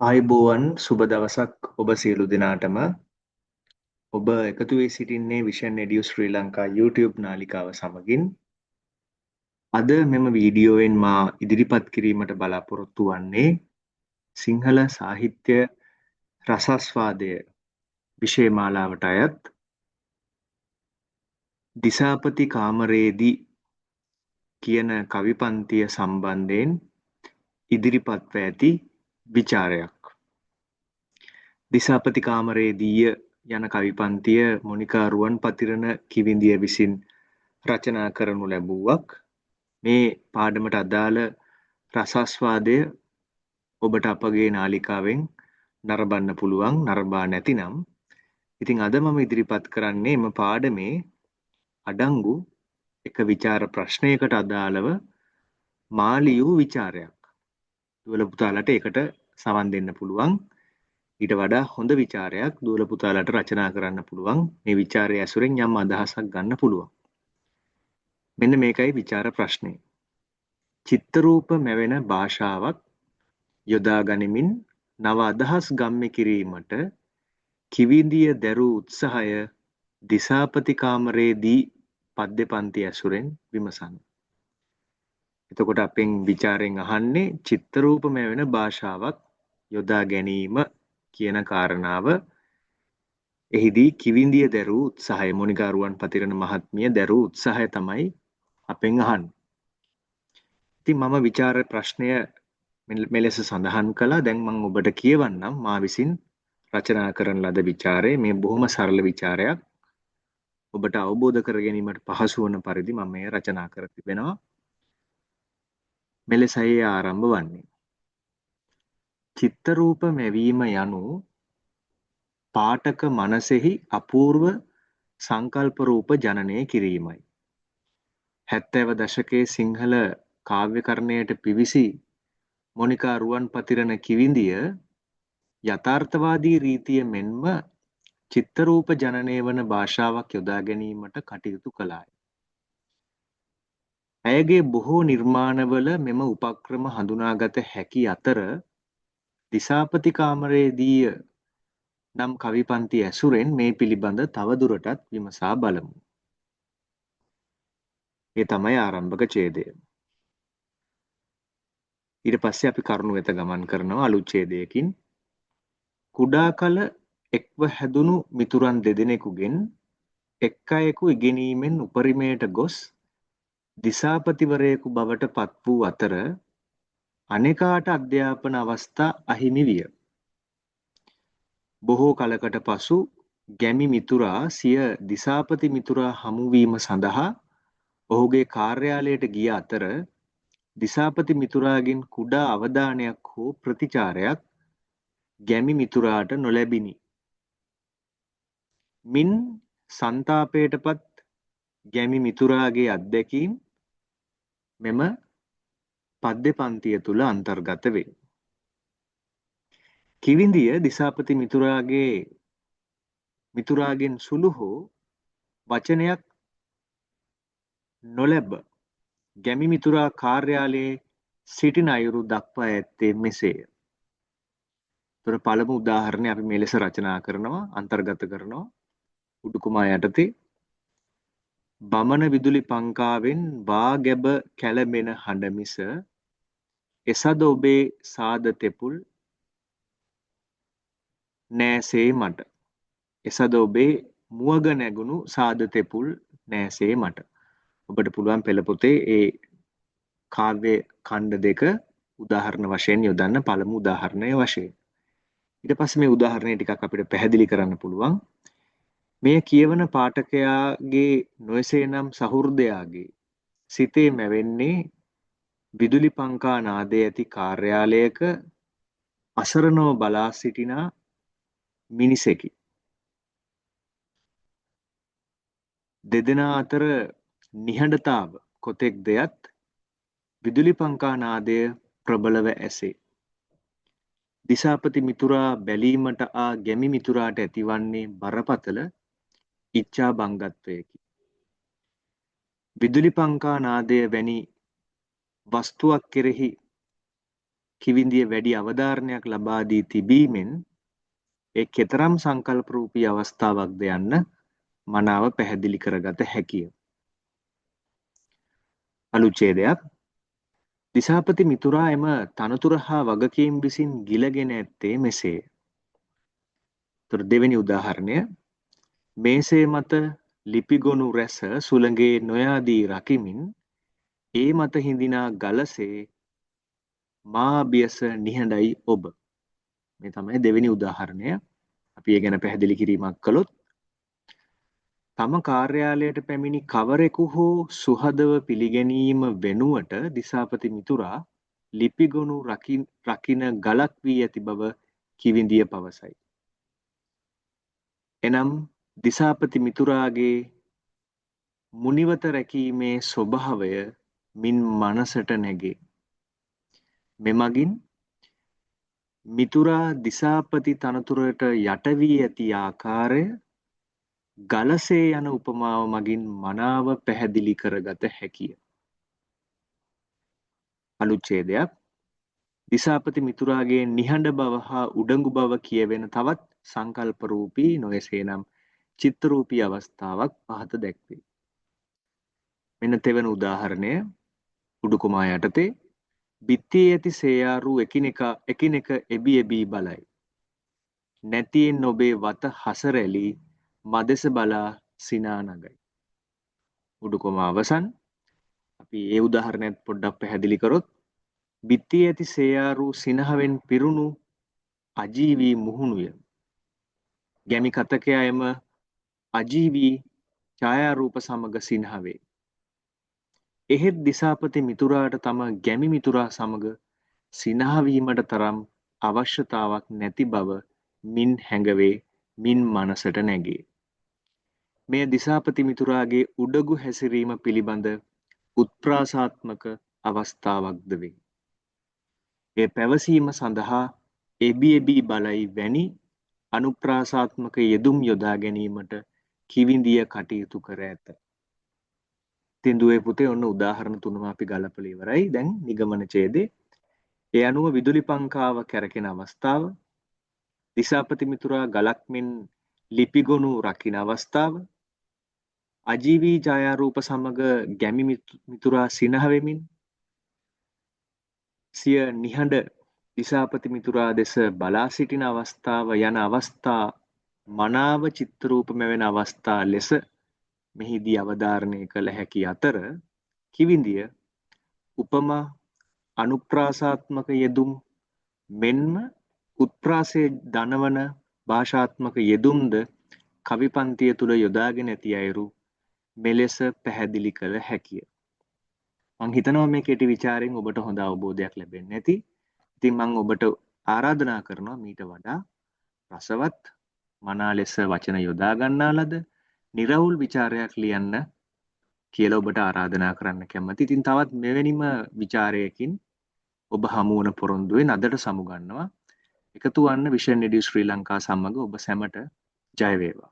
ආයුබෝවන්, සුබ දවසක් ඔබ සියලු දෙනාටම. ඔබ එකතු වී සිටින්නේ විෂන් එඩියු ශ්‍රී ලංකා YouTube නාලිකාව සමගින්. අද මෙම වීඩියෝවෙන් මා ඉදිරිපත් කිරීමට බලාපොරොත්තු වන්නේ සිංහල සාහිත්‍ය රසාස්වාදය විෂය මාලාවට අයත් දිසාපති කාමරේදී කියන කවි පන්තිය සම්බන්ධයෙන් ඉදිරිපත්ව ඇති විචාරයක්. දිසාපති කාමරේදීය යන කවි පන්තිය මොනිකා රුවන්පතිරණ කිවිඳිය විසින් රචනා කරනු ලැබුවක්. මේ පාඩමට අදාළ රසාස්වාදය ඔබට අපගේ නාලිකාවෙන් නරඹන්න පුළුවන්, නරඹා නැතිනම්. ඉතින් අද මම ඉදිරිපත් කරන්නේ එම පාඩමේ අඩංගු එක විචාර ප්‍රශ්නයකට අදාළව මා ලියූ විචාරයක්. දුවල පුතාලට ඒකට සවන් දෙන්න පුළුවන්. ඊට වඩා හොඳ විචාරයක් දුවල පුතාලට රචනා කරන්න පුළුවන්. මේ විචාරය ඇසුරෙන් යම් අදහසක් ගන්න පුළුවන්. මෙන්න මේකයි විචාර ප්‍රශ්නය. චිත්‍රරූප මැවෙන භාෂාවක් යොදා ගනිමින් නව අදහස් ගම්‍ය කිරීමට කිවිඳිය දැරූ උත්සාහය දිසාපති කාමරේදී පද්‍ය පන්ති ඇසුරෙන් විමසන්න. එතකොට අපෙන් විචාරයෙන් අහන්නේ චිත්‍රරූපමය වෙන භාෂාවක් යොදා ගැනීම කියන කාරණාව. එහිදී කිවිඳිය දැරූ උත්සාහය, මොනිකා රුවන්පතිරණ මහත්මිය දැරූ උත්සාහය තමයි අපෙන් අහන්නේ. ඉතින් මම විචාර ප්‍රශ්නය මෙලෙස සඳහන් කළා. දැන් මම ඔබට කියවන්නම් මා විසින් රචනා කරන ලද විචාරය. මේ බොහොම සරල විචාරයක්. ඔබට අවබෝධ කර ගැනීමට පහසු වන පරිදි මම මේ රචනා කර තිබෙනවා. මෙලෙසයි ආරම්භ වන්නේ. චිත්‍රරූප මැවීම යනු පාඨක මනසෙහි අපූර්ව සංකල්ප රූප ජනනය කිරීමයි. 70 දශකයේ සිංහල කාව්‍යකරණයට පිවිසි මොනිකා රුවන්පතිරණ කිවිඳිය යථාර්ථවාදී රීතිය මෙන්ම චිත්‍රරූප ජනනය වන භාෂාවක් යොදා ගැනීමට කටයුතු කළාය. ඇයගේ බොහෝ නිර්මාණවල මෙම උපක්‍රම හඳුනාගත හැකි අතර දිසාපති කාමරේදීය නම් කවි පන්ති ඇසුරෙන් මේ පිළිබඳ තවදුරටත් විමසා බලමු. ඒ තමයි ආරම්භක ඡේදය. ඊට පස්සේ අපි කරුණු වෙත ගමන් කරනවා අලුත් ඡේදයකින්. කුඩා කල එක්ව හැදුණු මිතුරන් දෙදෙනෙකුගෙන් එක් අයෙකු ඉගෙනීමෙන් උපරිමයට ගොස් දිසාපතිවරයෙකු බවට පත් වූ අතර අනෙකාට අධ්‍යාපන අවස්ථා අහිමි විය. බොහෝ කලකට පසු ගැමි මිතුරා සිය දිසාපති මිතුරා හමුවීම සඳහා ඔහුගේ කාර්යාලයට ගිය අතර දිසාපති මිතුරාගෙන් කුඩා අවධානයක් හෝ ප්‍රතිචාරයක් ගැමි මිතුරාට නොලැබිණි. මින් සන්තාපයටපත් ගැමි මිතුරාගේ අත්දැකීම් මෙම පද්‍ය පන්තිය තුල අන්තර්ගත වේ. කිවිඳිය දිසාපති මිතුරාගෙන් සුළු හෝ වචනයක් නොලැබ ගැමි මිතුරා කාර්යාලයේ සිටින අයුරු දක්වා ඇත්තේ මෙසේය. තුර පළමු උදාහරණය අපි මේ ලෙස රචනා කරනවා, අන්තර්ගත කරනවා. උඩුකුමා යටතේ බමන විදුලි පංකාවෙන් වා ගැබ කැළඹෙන හඬ මිස එසද ඔබේ සාද තෙපුල් නෑසේ මට. එසද ඔබේ මුවග නැගුණු සාද තෙපුල් නෑසේ මට. ඔබට පුළුවන් පෙළ පොතේ ඒ කාව්‍ය ඛණ්ඩ දෙක උදාහරණ වශයෙන් යොදන්න පළමු උදාහරණය වශයෙන්. ඊට පස්සේ මේ උදාහරණය ටිකක් අපිට පැහැදිලි කරන්න පුළුවන්. මෙය කියවන පාඨකයාගේ නොයසේනම් සහෘදයාගේ සිතේ මැවෙන්නේ විදුලි පංකා නාදය ඇති කාර්යාලයක අසරණව බලා සිටිනා මිනිසෙකි. දෙදෙනා අතර නිහඬතාව කොතෙක් දෙයත් විදුලි පංකා නාදය ප්‍රබලව ඇසේ. දිසාපති මිතුරා බැලීමට ආ ගැමි මිතුරාට ඇතිවන්නේ බරපතල ඉච්ඡා බංගත්වයකි. විදුලි පංකා නාදය වැනි වස්තුවක් කෙරෙහි කිවිඳිය වැඩි අවධාරණයක් ලබා දී තිබීමෙන් ඒ කෙතරම් සංකල්ප රූපී අවස්ථාවක්ද යන්න මනාව පැහැදිලි කරගත හැකිය. අලුත් ඡේදයක්. දිසාපති මිතුරා එම තනතුර හා වගකීම් විසින් ගිලගෙන ඇත්තේ මෙසේය. තුර දෙවෙනි උදාහරණය, මේසේ මත ලිපිගොනු රැස සුළඟේ නොයාදී රකිමින් ඒ මත හිඳිනා ගලසේ මා බියස නිහඬයි ඔබ. මේ තමයි දෙවෙනි උදාහරණය. අපි ඒ ගැන පැහැදිලි කිරීමක් කළොත්, තම කාර්යාලයට පැමිණි කවරෙකු හෝ සුහදව පිළිගැනීම වෙනුවට දිසාපති මිතුරා ලිපිගොනු රකින ගලක් වී ඇති බව කිවිඳිය පවසයි. එනම් දිසාපති මිතුරාගේ මුනිවත රැකීමේ ස්වභාවය මින් මනසට නැගේ. මෙමගින් මිතුරා දිසාපති තනතුරට යට වී ඇති ආකාරය ගලසේ යන උපමාව මගින් මනාව පැහැදිලි කරගත හැකිය. අලුත් ඡේදයක්. දිසාපති මිතුරාගේ නිහඬ බව හා උඩඟු බව කියවෙන තවත් සංකල්ප රූපී නොයසේනම් චිත්ත රූපී අවස්ථාවක් පහත දැක්වේ. මෙන්න තෙවන උදාහරණය උඩුකුමා යටතේ බිත්තියේ ඇති සේයාරු එකිනෙක එකිනෙක එබි එබි බලයි. නැතියෙන් ඔබේ වත හසරැලි මදෙස බලා සිනා නගයි. උඩුකොමා අවසන්. අපි ඒ උදාහරණයත් පොඩ්ඩක් පැහැදිලි කරොත්, බිත්තියේ ඇති සේයාරු සිනහවෙන් පිරුණු අජීවී මුහුණුය. ගැමි කතකයා එම අජීවී ඡායාරූප සමග සිනහ වේ. එහෙත් දිසාපති මිතුරාට තම ගැමි මිතුරා සමග සිනහ වීමට තරම් අවශ්‍යතාවක් නැති බව මින් හැඟවේ, මින් මනසට නැගේ. මෙය දිසාපති මිතුරාගේ උඩගු හැසිරීම පිළිබඳ උත්ප්‍රාසාත්මක අවස්ථාවක්ද වේ. එය පැවසීම සඳහා එබි එබි බලයි වැනි අනුප්‍රාසාත්මක යෙදුම් යොදා ගැනීමට කිවිඳිය කටයුතු කර ඇත. ඉතින් දුවේ පුතේ, ඔන්න උදාහරණ තුනම අපි ගලපලා ඉවරයි. දැන් නිගමන ඡේදේ. ඒ අනුව විදුලි පංකාව කැරකෙන අවස්ථාව, දිසාපති මිතුරා ගලක් මෙන් ලිපිගොනු රකින අවස්ථාව, අජීවී ඡායාරූප සමග ගැමි මිතුරා සිනහ වෙමින් සිය නිහඬ දිසාපති මිතුරා දෙස බලා සිටින අවස්ථාව යන අවස්ථා මනාව චිත්‍රරූප මැවෙන අවස්ථා ලෙස මෙහිදී අවධාරණය කළ හැකි අතර, කිවිඳිය උපමා, අනුප්‍රාසාත්මක යෙදුම් මෙන්ම උත්ප්‍රාසය දනවන භාෂාත්මක යෙදුම්ද කවි පන්තිය තුළ යොදාගෙන ඇති අයුරු මෙලෙස පැහැදිලි කළ හැකිය. මං හිතනවා මේ කෙටි විචාරයෙන් ඔබට හොඳ අවබෝධයක් ලැබෙන්න ඇති. ඉතින් මං ඔබට ආරාධනා කරනවා මීට වඩා රසවත් මනා ලෙස වචන යොදා ගන්නා ලද නිරවුල් විචාරයක් ලියන්න කියලා ඔබට ආරාධනා කරන්න කැමතියි. ඉතින් තවත් මෙවැනිම විචාරයකින් ඔබ හමු වන පොරොන්දුවෙන් අදට සමු ගන්නවා. එකතු වන්න විෂන් එඩියු ශ්‍රී ලංකා සමග. ඔබ සැමට ජය වේවා.